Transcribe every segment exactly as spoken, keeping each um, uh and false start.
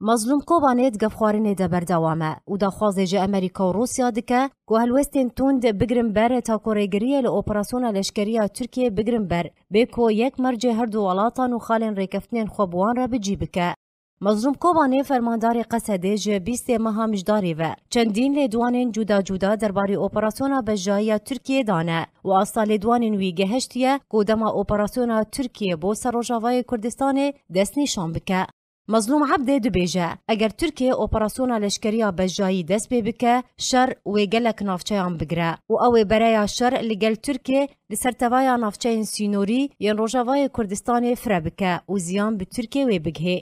Mazlûm Kobanê di gefxwarinê de berdewam e û daxwazê ji Amerîka û Rûsya dike ku helwestên tund bigirin ber ta ku rêgiriyê li operasyona leşkerî ya Tirkiyê bigirin ber, bê ku yek mercê her du welatan û xalên rêkeftinên xwe bi wan re bi cî bike. Mazlûm Kobanê, fermandarê Qesedê, ji bîstê meha Mijdarê ve çendîn lêdwanên cuda cuda derbarê operasyona bejayî ya Tirkiyê dane û asta lêdwanên wî gehiştiye ku dema operasyona Tirkiyê bo ser Rojavayê Kurdistanê destnîşan bike. Mazlûm Ebdê dibêje, eger Tirkiye operasyona leşkerî ya bejayî dest pê bike, şer wê gelek navçeyan bigire û ew ê bereya şer li gel Tirkiye li ser tevaya navçeyên sînorî yên Rojavayê Kurdistanê fire bike û ziyan bi Tirkiye wê bigihê.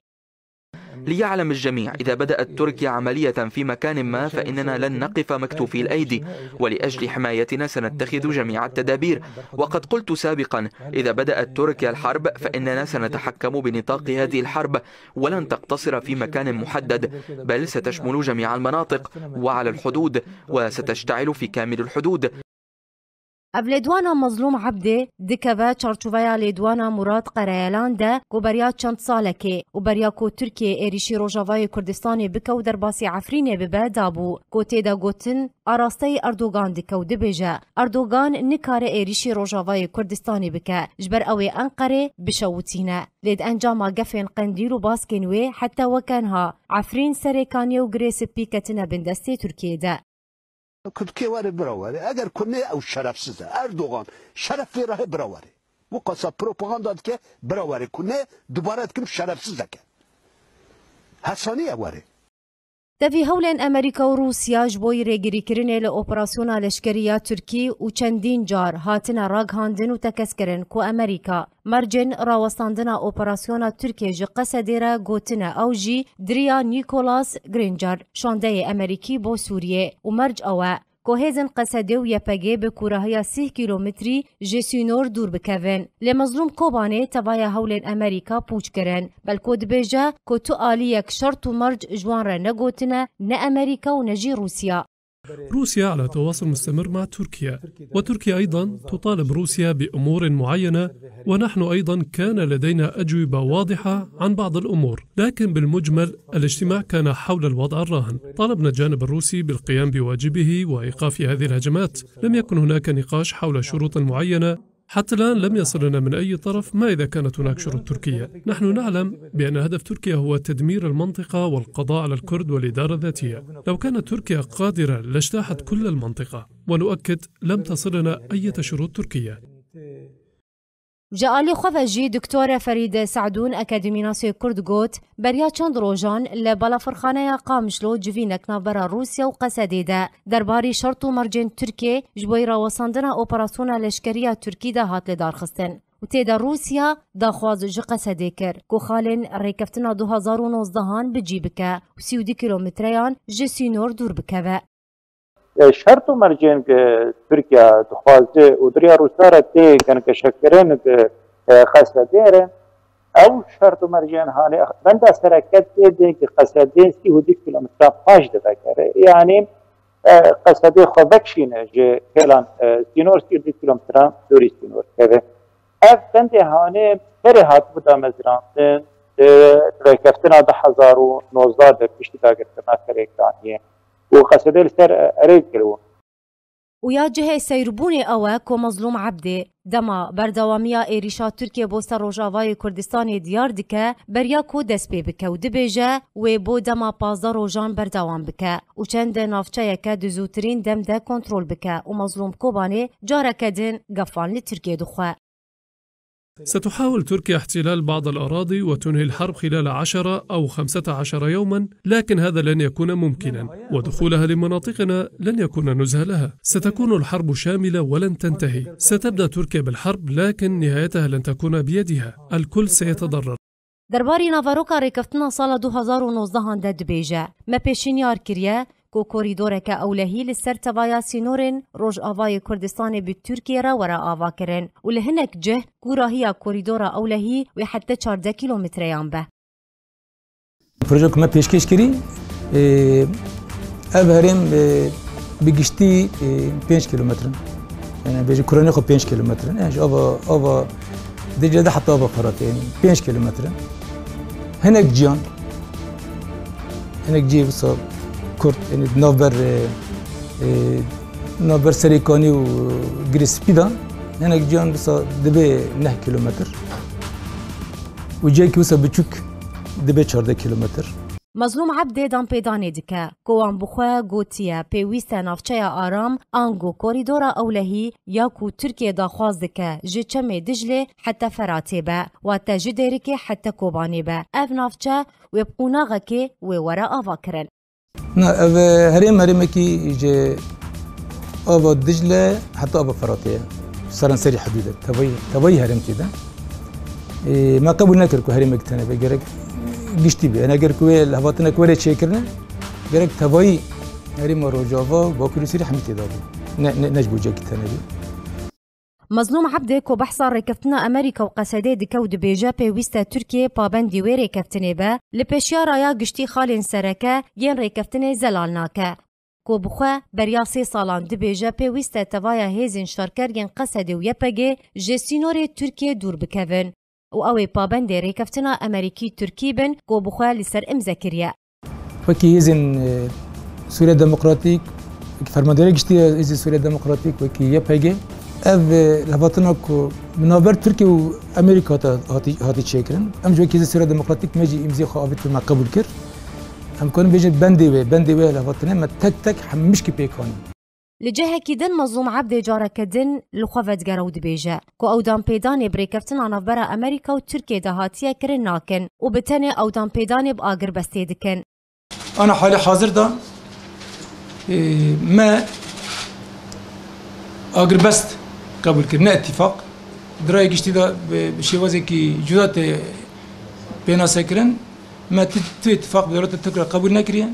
ليعلم الجميع، إذا بدأت تركيا عملية في مكان ما فإننا لن نقف مكتوفي الأيدي، ولأجل حمايتنا سنتخذ جميع التدابير. وقد قلت سابقا، إذا بدأت تركيا الحرب فإننا سنتحكم بنطاق هذه الحرب، ولن تقتصر في مكان محدد، بل ستشمل جميع المناطق وعلى الحدود، وستشتعل في كامل الحدود. Ev lêdwana Mazlûm Ebdê dikeve çarçoveya lêdwana Murad Qereyelan de ku beriya çend salekê û beriya ku Tirkiye êrîşî Rojavayê Kurdistanê bike û derbasî Efrînê bibe dabû, ku tê de gotin, arasteyî Erdogan dike û dibêje, Erdogan nikare êrîşî Rojavayê Kurdistanê bike, ji ber ew ê Enqerê bişewitîne. Lê di encama gefên Qendîl û baskên wê heta weke niha Efrîn, Serêkaniyê û Girê Spî ketine bin destê Tirkiyê de. Kurdkê were bira were. Eger ku ne ew şerefsiz e. Erdogan şeref vê rahe bira were. Bu kasa propaganda dike bira were. Ku ne dubare dikim şerefsiz dike. Hesaniye were. Tevî hewlên Amerîka û Rûsya ji bo rêgirîkirinê li operasyona leşkerî ya Tirkî û çendîn car hatine ragihandin û tekez kirin ku Amerîka mercên rawestandina operasyona Tirkiyê ji Qesedê re gotine ew jî di riya Nicholas Granger, şandeyê Amerîkî bo Sûriyê û merc ew e ku hêzên Qesedê û Y P G bi kûrahiya sîh kîlometrî ji sînor dûr bikevin. Lê Mazlûm Kobanê tevaya hewlên Amerîka pûç kirin. Belko dibêje ku tu aliyek şert û merc ji wan re negotine, ne Amerîka û ne jî Rûsya. روسيا على تواصل مستمر مع تركيا، وتركيا أيضا تطالب روسيا بأمور معينة، ونحن أيضا كان لدينا أجوبة واضحة عن بعض الأمور، لكن بالمجمل الاجتماع كان حول الوضع الراهن. طالبنا الجانب الروسي بالقيام بواجبه وإيقاف هذه الهجمات. لم يكن هناك نقاش حول شروط معينة. حتى الآن لم يصلنا من أي طرف ما إذا كانت هناك شروط تركية. نحن نعلم بأن هدف تركيا هو تدمير المنطقة والقضاء على الكرد والإدارة الذاتية. لو كانت تركيا قادرة لاجتاحت كل المنطقة. ونؤكد، لم تصلنا أية شروط تركية. Ji alî xwe ve jî Doktore Ferîde Se'dûn, akademînasê Kurd got, beriya çend rojan li balafirxaneya Qamişlo civînek navbera Rûsya û Qesedê de derbarî şert û mercên Tirkiyê ji bo rawesandina operasyona leşkerî ya Tirkî de hat lidarxistin û tê de Rûsya daxwaz ji Qesedê kir ku xalên rêkeftina du hazar û nozdehan bi cî bike û sî û du kîlometreyan ji sînor dûr bikeve. E, şert û mercên ku Tirkiye dixwaze û di riya Rûsya re tê genkeşekirin bi, e, Qesedê re, ew şert û mercên hanê benda sereket tê de ku Qesedê sî û du kîlometran paş de vekere. Yanî, e, Qesedê xwe vekişîne ji hêlan, e, sînor sî û du kîlometran dûrî sînor keve. Ev bendê hanê berê hatibû damezrandin, di rêkeftina du hazar û nozdeh de piştî dagirkirina Serêkaniyê û Qesedê li ser erê kiribû. Û ya cihê seyrbûnê ew e ku Mazlûm Ebdê dema berdewamiya êrîşa Tirkiye bo ser Rojavayê Kurdistanê diyar dike, beriya ku dest pê bike û dibêje, wê bo dema pazdeh rojan berdewam bike û çend navçeyeke di zûtirîn dem de kontrol bike û Mazlûm Kobanê careke din gefan li Tirkiye dixwe. ستحاول تركيا احتلال بعض الأراضي وتنهي الحرب خلال عشرة أو خمسة عشر يوما، لكن هذا لن يكون ممكنا، ودخولها لمناطقنا لن يكون نزهة لها. ستكون الحرب شاملة ولن تنتهي. ستبدأ تركيا بالحرب، لكن نهايتها لن تكون بيدها. الكل سيتضرر. Derbarî naveroka rêkeftina sala du hazar û nozdehan de dibêje, me pêşinyar kiriye ku korîdoreke ewlehî li ser tevaya sînorên Rojavayê Kurdistanê bi Tirkiye re were avakirin û li hinek cih kûrahiya korîdora ewlehî wê heta çardeh kîlometreyan be. Proje ku me pêşkêş kirî, e, ev herêm, e, bi giştî, e, pênc kîlometre in. Yani bêje kuranê xwe pênc kîlometre in. Yani ji ava, ava Dicle de heta ava Firatê, yani pênc kîlometre in. Hinek ciyan, Hinek cihê wisa kurt, yani navber, e, e, navber Serêkanî û Girê Spî de, hinek cihan wisa dibe neh kilometr. Û cihekî wisa biçûk dibe çardeh kilometr. Mezlûm Ebdê danpêdanê dike ku wan bi xwe gotiye pêwîst e navçeya aram ango korîdora ewlehî ya ku Tirkiye daxwaz dike ji Çemê Diclê heta Feratê be, wate ji Dêrikê heta Kobanê be. Ev navçe wê bi qonaxekê wê were avakirin. Na, ev, e, herêm, herêmekî ji ava Dicle heta ava Firatê ye. Seranserî hidûd e. Tevayî, tevayî herêm tê de. E, me qebûl nekir ku herêmek tenê be. Gerek giştî be. Yani eger ku wê lihevatinek were çêkirine, gerek tevayî herêma Rojava, Bakur û Sûrî hemî tê de be. Ne, ne, ne ji bo cihekî tenê be. Mezlûm Ebdê ku behsa rêkeftina Amerîka û Qesedê dike û dibêje pêwîst e Tirkiye pabendî wê rêkeftinê be, li pêşiya raya giştî xalên sereke yên rêkeftinê zelal nake. Ku bi xwe beriya sê salan dibêje pêwîst e tevaya hêzên şerker yên Qesedê û Y P G ji sînorê Tirkiye dûr bikevin û ew ê pabendê rêkeftina Amerîkî-Tirkî bin ku bi xwe li ser imze kiriye. Wekî hêzên, e, Sûriya Demokratîk, wekî fermandariya giştî ya Hêzên Sûriya Demokratîk, wekî Y P G, ev, e, lihevhatina ku bi navber Tirkiye û Amerîka hate, hatî, hatî çêkirin. Em jî wekî Hêzên Sûriya Demokratîk me jî îmzê xwe avêt û me qebûl kir. Em karin bêjin bendê wê, bendê wê lihevhatine me tek tek hemû mişkî pêk anî. Li cihekî din Mezlûm Ebdê careke din li xwe vedigere û dibêje ku ew danpêdanê bi rêkeftina navbera Amerîka û Tirkiye de hatiye kirin nakin û bi tenê ew danpêdanê bi agirbestê dikin. Ana halê hazir de, e, me agirbest qebûl kir, ne îtîfaq. Di rayê giştî de bi, bi şêwazekî cuda tê pênasekirin. Me ti, tu îtîfaq bi dewleta Tirk re qebûl nekiriye.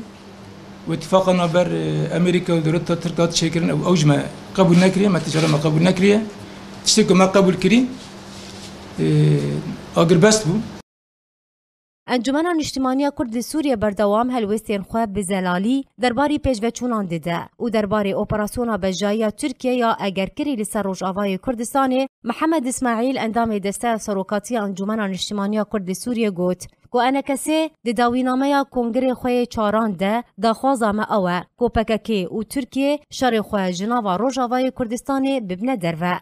Û îtîfaqa navber, e, Amerîka û dewleta Tirk hat çêkirin, ew, ew ji me qebûl nekiriye, me tijara me qebûl nekiriye. Tiştê ku me qebûl kirî, e, agirbest bû. Encûmena Niştimaniya Kurd li Sûriyê berdewam helwestên xwe bi zelalî derbarî pêşveçûnan dide û derbarê operasyona bejayiya Tirkiye ya egerkirî li ser Rojavayê Kurdistanê, Mihemed Îsmaîl, endamê Desteya Serokatiya Encûmena Niştimaniya Kurd li Sûriyê got ku E N K S di dawînameya kongrê xwe yê çaran de daxwaza me ew e ku P K K û Tirkiye şerê xwe ji nava Rojavayê Kurdistanê bibine derve.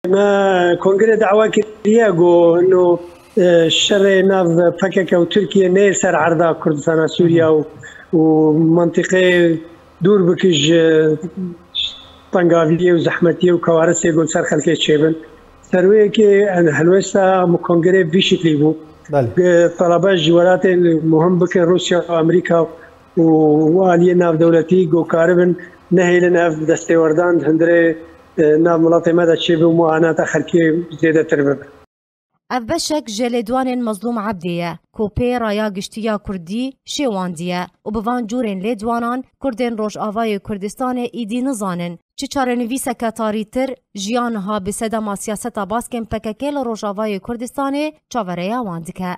Me kongrê dawa kiriye ku no, e, şerê nav P K K û Tirkiye neyê ser erda Kurdistana Sûriya û, û mentiqê dûr bike ji tengaviyê û zehmetiyê û kewarisê ku li ser xelkê çêbin. Ser wê yekê, en, helwesta me kongrê vî şiklî bû. Belê. Ge-, telebe ji welatên muhim bikin, Rûsya û Amerîka û, û aliyê navdewletî ku karibin nehêlin ev destêwerdan di hundirê, e, nav miletê me de çêbe û muanata xelkê zêdetir bibe. Ev beşek ji lêdwanên Mezlûm Ebdê ye, ku pê raya giştî ya Kurdî şêwandiye û bi van cûrên lêdwanan Kurdên Rojavayê Kurdistanê îdî nizanin çi çarenivîseke tarîtir ji ya niha bi sedema siyaseta baskên P K K li Rojavayê Kurdistanê çavereya wan dike.